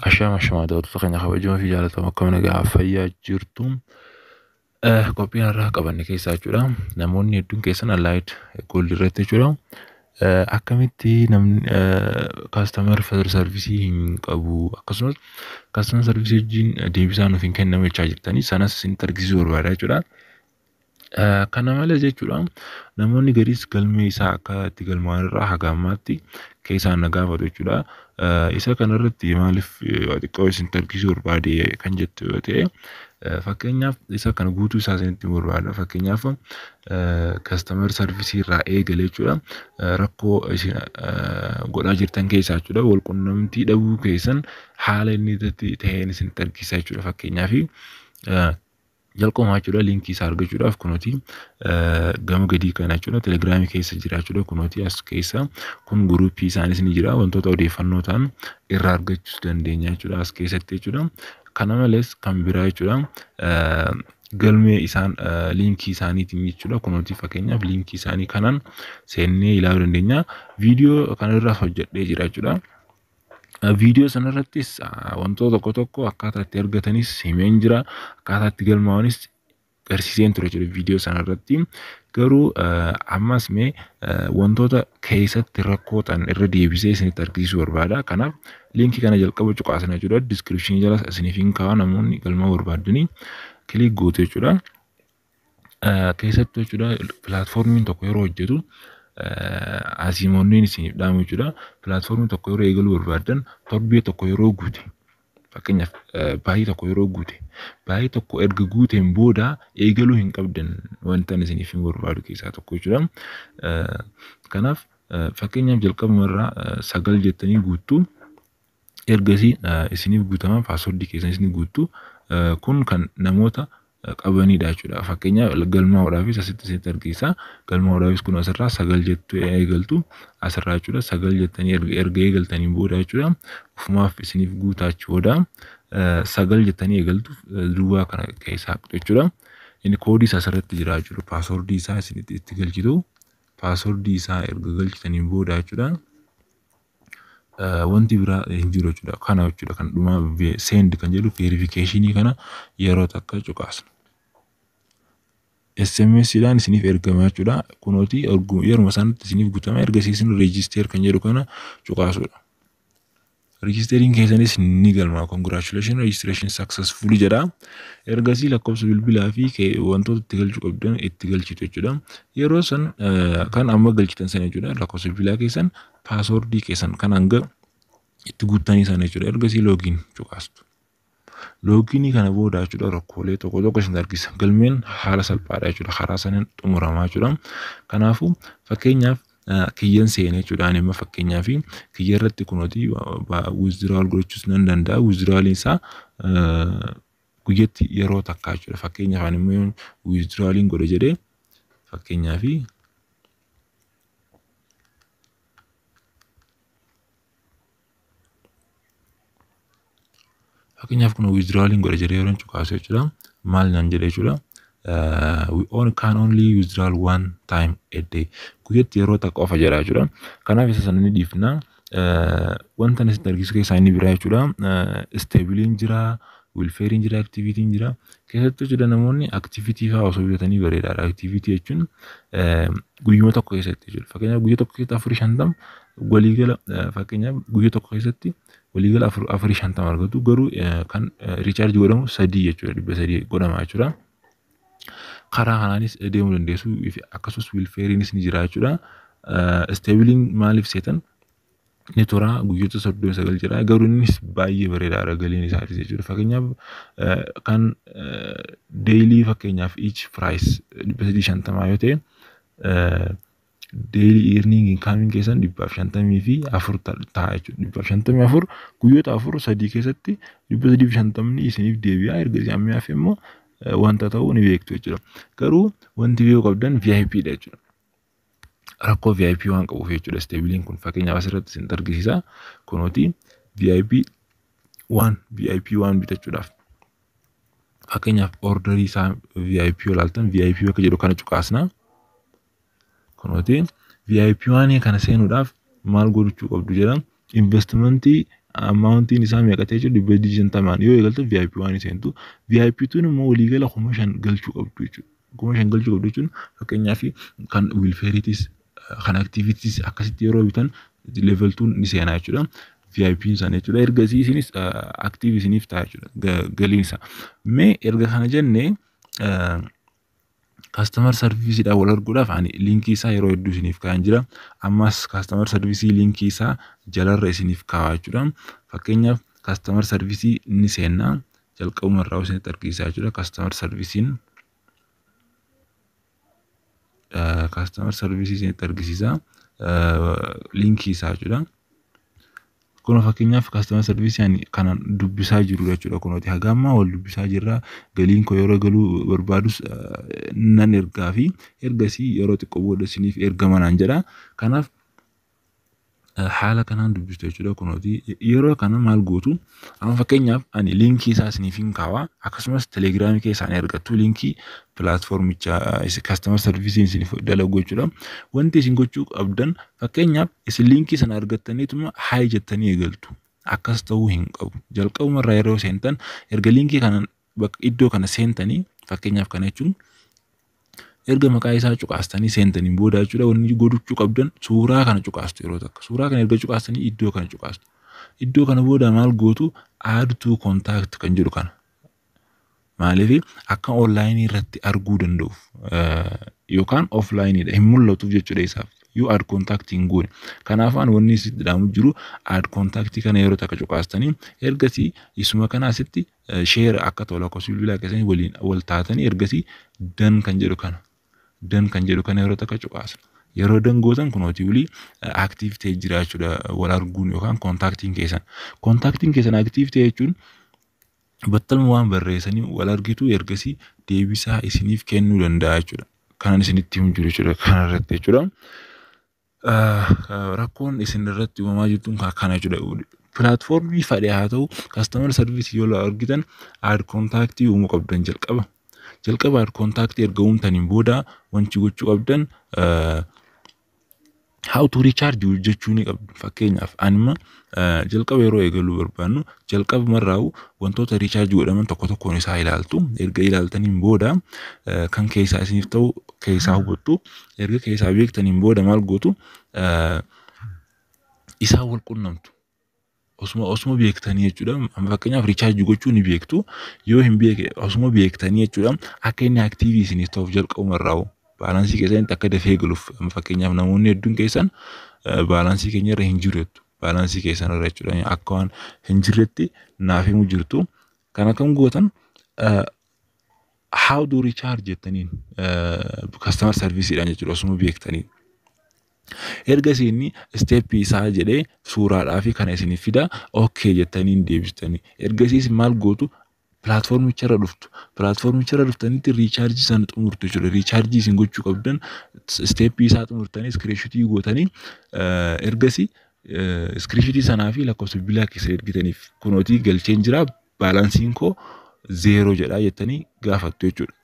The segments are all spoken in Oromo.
Ashaama ashamaa daawwattoota keenya kabajamoo fi jaallatamoo, akkam nagaa fayyaa jirtu? Qophii har'aa qabanne keessaa jechuudha. Namoonni hedduun keessan Allied Gold irratti jechuudha. Akkamitti namni customer service hin qabu, akkasumas customer service wajjin deebisaa nuuf hin kennamu jechaa jirtanii, sanas isinitti argisiisuu barbaada jechuudha. Kana malees jechuudha, namoonni gadiis galmee isaa akka itti galmaa'an irraa haga ammaatti keessaan na gaafatu jechuudha. Isa kanarratti maaliif xiqqoo isinitti argisiisuu barbaade kan jettu yoo ta'e, fakkeenyaaf isa kana guutuu isaa isinitti barbaada. Fakkeenyaaf customer service irraa eegale jechuudha. Rakkoo isin godhaa jirtan keessaa jechuudha. Wal quunnamtii dhabuu keessan haala inni itti ta'een isinitti argisiisa jechuudha. Fakkeenyaaf jalqabumaa jechuudha, liinkii isaa argachuudhaaf kunooti gama gadii kana jechuudha, Telegramii keessa jira jechuudha. Kunooti as keessa kun groupii isaanis ni jira, wantoota odeeffannoo ta'an irraa argachuus dandeenya jechuudha as keessatti jechuudha. Kana malees kan biraa jechuudha, galmee isaan liinkii isaaniitiin jechuudha. Kunooti fakkeenyaaf liinkii isaanii kanaan seennee ilaaluu dandeenya. Viidiyoo kanarraas hojjedhee jira jechuudha. Viidiyoo sanarrattis wantoota tokko tokko akkaataa itti argatanis himeen jira. Akkaataa itti galmaa'anis garsiiseen ture jechuudha viidiyoo sanarratti. Garuu ammas mee wantoota keessatti rakkoo ta'an irra deebisee isinitti argisiisuu barbaada. Kanaaf liinkii kana jalqaba cuqaasna jechuudha. Descriptionii jala isiniif hin kaa'a, namoonni galmaa barbaadanii click gootu jechuudha. Keessattuu jechuudha, platformiin tokko yeroo hojjetu asiimoonni isiniif dhaamu jechuudha. Platformii tokko yeroo eegaluu barbaaddan, torbee tokko yeroo guute, fakkeenyaaf baay'ee tokko yeroo guute, baay'ee tokko erga guuteen booda eegaluu hin qabdan, wanta isiniif hin barbaadu keessaa tokko jechuudha. Kanaaf fakkeenyaaf jalqabuma irraa 9 jettanii guuttu, ergasii isiniif guutama, passwordii keessan isin guuttu. Kun kan namoota qabanidha jechuudha. Fakkeenyaaf galmaa'uudhaafis asitti isinitti argisiisa. Galmaa'uudhaafis kun asirraa 9 jettu eegaltu asirraa jechuudha. 9 jettanii erga eegaltanii booda jechuudha. Ofumaaf isiniif guutaa booda 9 jettanii eegaltu, duwwaa kana keessaa haqxu jechuudha. Inni koodii isaa asirratti jira jechuudha. Passwordii isaa isinitti itti galchitu. Passwordii isaa erga galchitanii booda jechuudha. Wanti biraa hin jiru jechuudha. Kana jechuudha kan dhumaa send kan jedhu verificationii kana yeroo takka cuqaasna. SMS dhaan isiniif ergama jechuudha. Kunooti yeruma sanatti isiniif guutama, ergasii isin register kan jedhu kana cuqaasuudha. Registeriin keessanis ni galma. "Congratulation, registration successfully" jedha. Ergasii lakkoofsa bilbilaa fi wantoota itti galchuu qabdan itti galchitu jechuudha. Yeroo san kan amma galchitan sana jechuudha. Lakkoofsa bilbilaa keessan, passwordii keessan kan hanga itti guuttanii sana jechuudha. Ergasii login cuqaastu. Loginii kana booda jechuudha, rakkoolee tokko tokko isin argisa. Galmeen haala salphaadha jechuudha. Karaa sanaan xumuramaa jechuudha. Kanaafuu fakkeenyaaf kiyyan seenee jechuudha. Ani amma fakkeenyaaf kiyya irratti kunooti withdrawal gochuus nan danda'a. Withdrawaliin isaa guyyatti yeroo takkaa jechuudha. Fakkeenyaaf ani immoo withdrawaliin godhe jedhee, fakkeenyaaf kun withdrawaliin godhe jedhee yeroo cuqaasu jechuudha. Maal naan jedhe jechuudha? "We only can only withdraw one time a day." Guyyatti yeroo takka qofa jedha jechuudha. Kanaaf isa sana ni dhiifna. Wanta ani sitti argisiisu keessaa inni biraa jechuudha. Stableiin jira, welfareiin jira, activityn jira. Keessattuu jechuudha, namoonni activity fa'aa osoo bitatanii bareedaadha. Activity jechuun guyyuma tokko keessatti jechuudha. Fakkeenyaaf guyyaa tokko keessatti 450 waliigala, fakkeenyaaf guyyaa tokko keessatti waliigala 450 argatu, garuu kan recharge godhamu sadii jechuudha, 300 godhama jechuudha. Karaa kanaanis deemuu dandeessu, akkasumas welfareiinis ni jira jechuudha. Stableiin maaliif seetan, ni tura, guyyoota 39 jira, garuu innis baay'ee bareedaadha galiin isaatis jechuudha. Fakkeenyaaf kan daily, fakkeenyaaf each price 350 yoo ta'e, daily earning incomeiin keessan 154 ta'a jechuudha. 154 guyyoota 4 3 keessatti 350ni isiniif deebi'a. Ergasii ammaaf immoo wanta ta'uu ni beektu jechuudha. Garuu wanti beekuu qabdan VIP dha jechuudha. Rakkoo VIP waan qabuuf jechuudha stableiin kun, fakkeenyaaf asirratti isin argisiisa. Kunooti VIP waan VIP waan bitachuudhaaf. Fakkeenyaaf orderii isaa VIP yoo ilaaltan, VIP bakka jedhu kana cuqaasna. Kunooti VIP waan kana seenuudhaaf maal gochuu qabdu jedha. Investmentii Amountiin isaa meeqa ta'e jechuudha? 350n yoo eegalte VIP 1 seentu. VIP 2 immoo waliigala 5,000 galchuu qabdu jechuudha. 5,000 galchuu qabdu jechuun fakkeenyaaf kan welfareiitis kan activityitis akkasitti yeroo bitan level 2 ni seenaa jechuudha. VIP sana jechuudha. Ergasii isinis active isiniif ta'a jechuudha galiin isaa. Mee erga kana jennee, customer serviceiidhaan wal arguudhaaf ani linkii isaa yeroo hedduu isiniif kaa'an jira. Ammas customer serviceii linkii isaa jalarra isiniif kaa'aa jechuudha. Fakkeenyaaf customer serviceii ni seenna. Jalqabuma irraa isinitti argisiisaa jechuudha. Customer serviceiin customer serviceii isinitti argisiisa. Linkii isaa jechuudha. Kun fakkeenyaaf customer serviceii ani kanan dubbisaa jiru jechuudha. Kunooti haga ammaa wal dubbisaa jirra. Galiin koo yeroo galuu barbaadus nan ergaa fi ergasii yeroo xiqqoo booda isiniif ergama naan jedha. Kanaaf haala kanaan dubbistu jechuudha. Kunooti yeroo kana maal gootu? Amma fakkeenyaaf ani linkii isaa isiniif hin kaawaa, akkasumas Telegramii keessaan argattu linkii platformichaa customer serviceiin isiniif dalagu jechuudha. Wanti isin gochuu qabdan, fakkeenyaaf isin linkii sana argattaniituma hi jettanii eegaltu. Akkas ta'uu hin qabu. Jalqabumarraa yeroo seentan, erga linkii kana iddoo kana seentanii, fakkeenyaaf kana jechuun erga maqaa isaa cuqaastanii seentaniin booda jechuudha, wanni gochuu qabdan suuraa kana cuqaastu yeroo takka. Suuraa kana erga cuqaastanii iddoo kana cuqaastu. Iddoo kana booda maal gootu? Add to contact kan jedhu kana. Maaliif? Akka onlineii irratti arguu danda'uuf yookaan offlineiidha hin mul'atuuf jechuudha isaaf. Yoo add contact hin goone. Kanaaf ani wanni isitti dhaamu jiru add contact kana yeroo takka cuqaastanii, ergasii isuma kana asitti share akka ta'u lakkoofsa bilbilaa keessanii waliin wal taatanii, ergasii done kan jedhu kana. Done kan jedhu kana yeroo takka cuqaasa. Yeroo done gootan kunooti wulii active ta'ee jira jechuudha wal arguun yookaan contactiin keessan. Contactiin keessan active ta'e jechuun battaluma waan barreessanii wal argitu, ergasii deebisaa isiniif kennuu danda'a jechuudha. Kanan isinitti himu jiru jechuudha kanarratti jechuudha. Rakkoon isin irratti uumamaa jirtu kana jechuudha. Platformii fedhe haa ta'u, customer serviceii yoo argitan add contactii uumuu qabdan jalqaba. Jalqaba add contactii erga uumtaniin booda wanti gochuu qabdan how to recharge jechuu ni qabdu. Fakkeenyaaf anima jalqaba yeroo eegaluu barbaannu, jalqabumarraa'u wantoota recharge godhaman tokko tokkoon isaa ilaaltu. Erga ilaaltaniin booda kan keessaa isiniif ta'u keessaa hubattu. Erga keessaa beektaniin booda maal gootu? Isaa wal qunnamtu. Osuma beektanii jechuudha. Amma fakkeenyaaf recharge gochuu ni beektu. Yoo hin beekne osuma beektanii jechuudha. Akka inni activeii isiniif ta'uuf jalqabumarraa'u balanceii keessanitti akka dafee galuuf, amma fakkeenyaaf namoonni hedduun keessan balanceii keenya irra hin jiru jettu. Balanceii keessan irra jechuudha. Akka waan hin jirretti naaf himu jirtu. Kan akkam gootan? How to recharge jettaniin customer serviceiidhaan jechuudha osuma beektanii. Ergasii inni stepii isaa jedhee suuraadhaa fi kana isiniif fida, okay jettaniin deebistanii. Ergasiis maal gootu? Platformicharra dhuftu. Platformicharra dhuftanitti rechargeii sana xumurtu jechuudha. Rechargeii isin gochuu qabdan stepii isaa xumurtanii screenshotii gootanii, ergasii screenshotii sanaa fi lakkoofsa bilbilaa keessa ergitaniif, kunootii galcheen jira, balanceiin koo 0 jedhaa jettanii gaafattu jechuudha.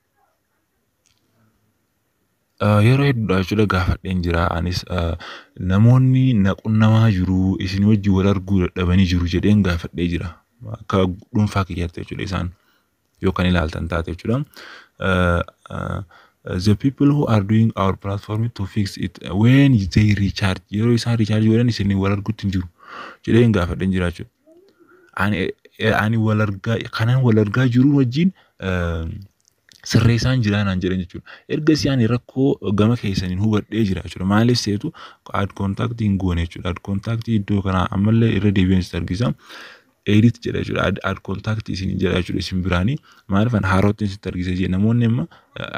Yeroo hedduudha jechuudha gaafadheen jira anis, namoonni na qunnamaa jiru, isin wajjin wal arguu dadhabanii jiru jedheen gaafadhee jira. Akka dhuunfaa kiyyaatti jechuudha isaan yoo kan ilaaltan taate jechuudha. The people who are doing our platform to fix it, when they recharge, yeroo isaan recharge godhan isin wal arguutti hin jiru jedheen gaafadheen jira jechuudha. Ani wal argaa kanan wal argaa jiru wajjin sirreessaan jira naan jedhan jechuudha. Ergasii ani rakkoo gama keessaniin hubadhee jira jechuudha. Maaliif seetu? Add contactii hin goone jechuudha. Add contactii iddoo kanaa ammallee irra deebi'een sitti argisa. Edit jedha jechuudha. Add contactii isin jedha jechuudha isin biraanii. Maaliif ani haarootti sitti argisa jedhe? Namoonni amma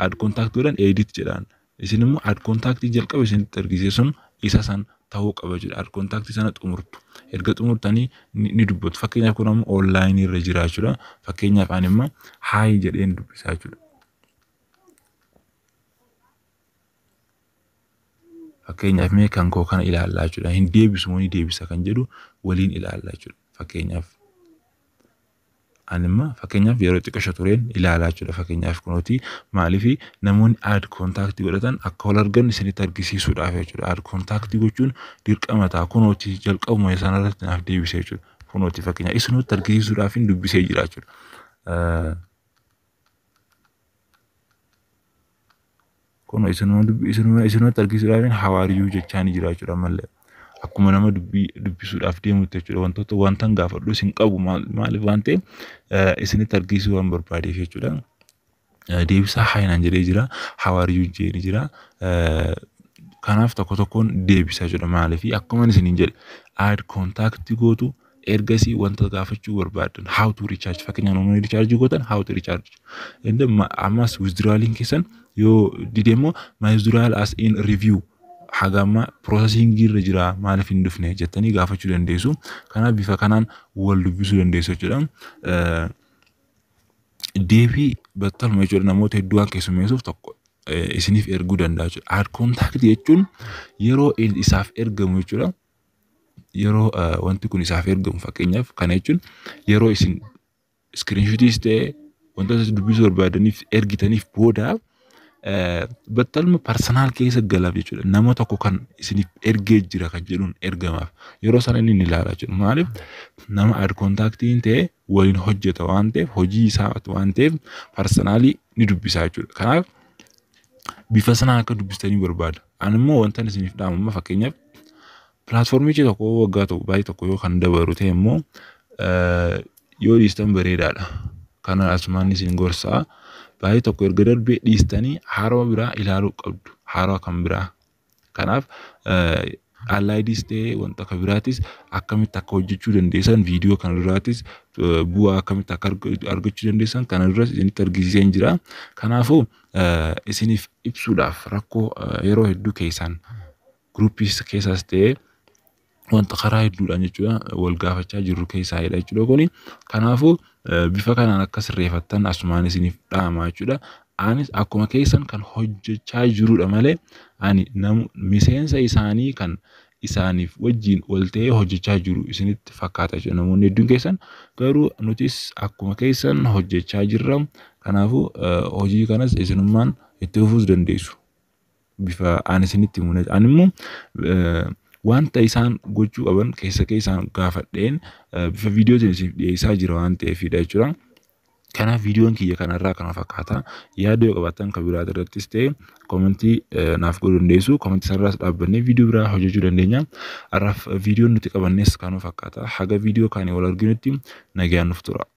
add contactii godhan edit jedhaan. Isin immoo add contactii jalqaba isinitti argise sun isa san ta'uu qaba jechuudha. Add contactii sana xumurtu. Erga xumurtanii ni dubbatu. Fakkeenyaaf kun ammoo onlineii irra jira jechuudha. Fakkeenyaaf ani immoo hi jedheen dubbisaa jechuudha. Fakkeenyaaf mee kan koo kana ilaallaa jechuudha. Hin deebisu moo ni deebisa kan jedhu waliin ilaallaa jechuudha. Fakkeenyaaf ani immoo fakkeenyaaf yeroo xiqqasho tureen ilaalaa jechuudha. Fakkeenyaaf kunooti, maaliif namoonni add contactii godhatan akka wal argan isinitti argisiisuudhaaf jechuudha. Add contactii gochuun dirqama ta'a. Kunooti jalqabuma sanarratti naaf deebise jechuudha. Kunooti fakkeenya isinutti argisiisuudhaaf hin dubbisee jira jechuudha. Kun isinutti argisiisuudhaaf "How are you" jechaa ni jira jechuudha ammallee. Akkuma nama dubbisuudhaaf deemutti jechuudha. Wantoota wantan gaafadhu isin qabu maaliif waan ta'eef isinitti argisiisuu waan barbaadeef jechuudha. Deebisaa "Hi" naan jedhee jira. "How are you" jedhee jira. Kanaaf tokko tokkoon deebisa jechuudha. Maaliif akkuma isiniin jedhe add contact gootu, ergasii wanta gaafachuu barbaadan, how to recharge, fakkeenyaaf namoonni recharge gootan, how to recharge. Inni ammas withdrawaliin keessan yoo dide immoo "My withdrawal as in review, haga amma processing irra jira, maaliif hin dhufne?" jettanii gaafachuu dandeessu. Kanaaf bifa kanaan wal dubbisuu dandeessu jechuudha. Deebii battaluma jechuudha namoota hedduu waan keessummeessuuf tokko isiniif erguu danda'a jechuudha. Add contact jechuun yeroo isaaf ergamu jechuudha. Yeroo wanti kun isaaf ergamu, fakkeenyaaf kana jechuun yeroo isin screenshotiis ta'e wantoota dubbisuu barbaadaniif ergitaniif booda battaluma personal keessa galaaf jechuudha. Nama tokko kan isiniif ergee jira kan jedhuun ergamaaf. Yeroo sana inni ni ilaala jechuudha. Maaliif nama add contactiin ta'e waliin hojjeta waan ta'eef, hojii isaa waan ta'eef personalii ni dubbisa jechuudha. Kanaaf bifa sanaan akka dubbistanii barbaada. Ani immoo wanta isiniif dhaamu amma fakkeenyaaf platformichi tokko waggaa tokko baay'ee tokko yoo kan dabaru ta'e immoo yoo dhiistan bareedaadha. Kana asumaan isin gorsaa, baay'ee tokko erga darbee dhiistanii haarawaa biraa ilaaluu qabdu. Haarawaa kan biraa. Kanaaf Alliedis ta'e wanta akka biraatis akkamitti akka hojjechuu dandeessan, viidiyoo kana duraatis bu'aa akkamitti akka argachuu dandeessan kana duras isinitti argisiiseen jira. Kanaafuu isiniif ibsuudhaaf rakkoo yeroo hedduu keessaan groupii keessaas ta'e wanta karaa hedduudhaan jechuudha wal gaafachaa jirru keessaayidha jechuudha kuni. Kanaafuu bifa kanaan akka sirreeffattan asumaan isiniif dhaama jechuudha. Anis akkuma keessan kan hojjechaa jirudha malee ani miseensa isaanii kan isaaniif wajjin wal ta'ee hojjechaa jiru isinitti fakkaata jechuudha. Namoonni hedduun keessan garuu nutis akkuma keessan hojjechaa jirra. Kanaafuu hojii kanas isinummaan itti fufuus dandeessu. Bifa ani isinitti himu. Ani immoo wanta isaan gochuu qaban keessa keessaan gaafadheen bifa viidiyootiin isiniif dhiyeessaa jira waan ta'eefidha jechuudha. Kanaaf viidiyoon kiyya kanarraa kana fakkaata. Yaada yoo qabaattan kan biraa irrattis ta'e commentii naaf godhuu dandeessu. Commentii sanarraas dhaabbannee viidiyoo biraa hojjechuu dandeenya. Har'aaf viidiyoon nuti qabannes kanuma fakkaata. Haga viidiyoo kaanii wal arginutti nagaan nuuf tura.